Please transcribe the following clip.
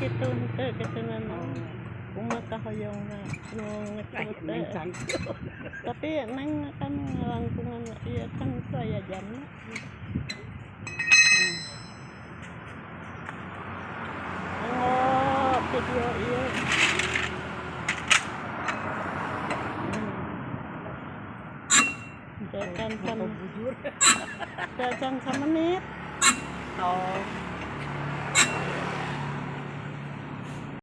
Kitu henteu kitu na. Kumaha kahoyongna nu Kayak ngecurut neng teh. Cangcut. Tapi neng kan ngalangkungan ieu kan teu aya jamna. Oh, video ieu. Can can Bujur. Can samenit. Oh.